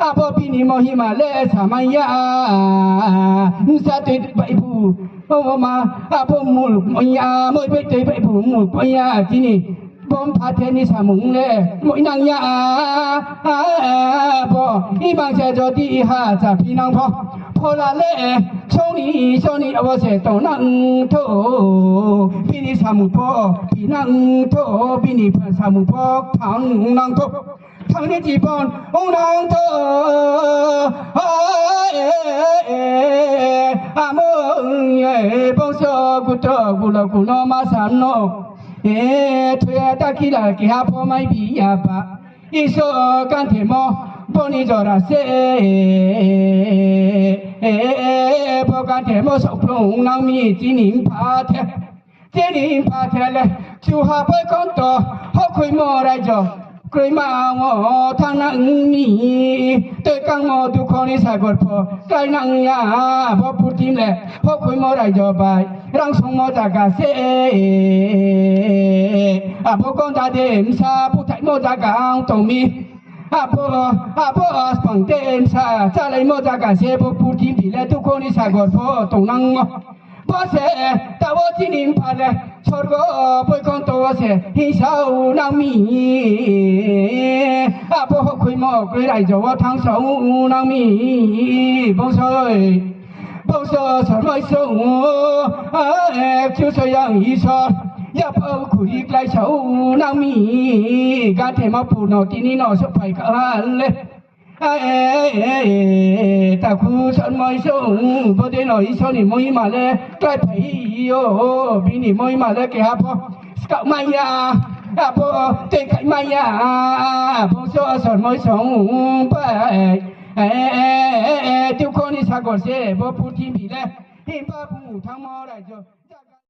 ອາ ບໍ່ປີນີ້ມໍຫິມາແລສາມາຍາ ສາຕຸຍໄປຜູ້ ໂອມາ ອາ ບໍ່ມູມຍາ ເມື່ອໄປຕຸຍໄປຜູ້ມູມຍາ ທີ່ນີ້ ບໍ່ພາເທນິສາມຸງແລ ມົຍນາງຍາ ອາ ບໍ່ ອີມັງເສໂຈຕິ ອີຫາສາພີນາງພໍ່ ພໍ່ລາແລ ໂຊນີ ໂຊນີ ອາ ບໍ່ເສໂຕນາງໂທ ປີນີ້ສາມຸງພໍ່ ປີນາງໂທ ປີນີ້ພະສາມຸງພໍ່ ທາງນາງໂທ ທາງນີ້ຈີບອນ ອົງນາງໂຕ ອາ ເອ ອາ ໂມ ເອ ບົງໂຊ ກຸໂຕ ກຸໂລ ກຸໂນ ມາສານໂນ ເອ ໂທຍາຕາຄິລາ ເກຫາ ໂພ ໄມ ບີ ຍາ ປະ ອີໂຊ ການເທໂມ ໂບ ນິ ໂຈ ຣາ ເຊ ເອ ໂບ ການເທໂມ ໂຊ ໂພ ນາງມີ ຈີນິມ ພາເທ ເຈນິມພາເທເລ ຊູຮາເປີກອນໂຕ ໂຮຄຸຍໂມໄລໂຈ ກຸຍມາໂງທາງນາງມີ ເຕີກັງໂມຕຸໂຄນິສາກົດໂພ ໄກນາງຍາ ບໍ່ປູຕິມເລ ໂຮຄຸຍໂມໄລໂຈບາຍ ຣັງສົງໂມຈາກາເຊ ອາ ໂພກອນຕາເດມສາ ຜູ້ໄທໂມຈາກາອາງຕົງມີ ອາ ໂພ ອາ ໂພ ອາສະພັງເດມສາ ຈາໄລໂມຈາກາເຊ ບໍ່ປູຕິມປີເລ ຕຸໂຄນິສາກົດໂພ ຕົງນາງໂມ ບໍ່ເສ ຕາວະຈິນິມພາເລ ຊອດກໍເປີກອນໂຕເສ ຮິຊາວນາມີ ອາ ບໍ່ຫົກຄຸຍໝໍກຣີໄລຈະວ່າທາງຊາວນາມີ ບົງຊອຍ ບົງຊອຍ ສອນມອຍຊົງ ອາ ເອັກ ຄິວ ຊອຍ ຍັງ ອີຊອນ ຢາເປົາຄຸຍໄລຊາວນາມີ ການເທມາປູນອ ຕິນິນອ ສະໄພກະເລ ອາເອ ຕາຄູສອນມອຍຊົງ ບໍ່ເດນອ ອີຊອນ ມອຍມາແລ ໄກໄປໂອ ບີນີ້ມອຍມາແລ ແກຫາພໍ່ ສະເກົາມາຍາ ອາ ພໍ່ ເຕໄກມາຍາ ພໍ່ຊອສອນມອຍຊົງ ໄປ ເອ ເອ ເອ ເອ ຕິວໂຄນິສາກອນເຊ ບໍ່ປູທີບີແລ ເຫັນປາປູທາງມອໄດ້ໂຈ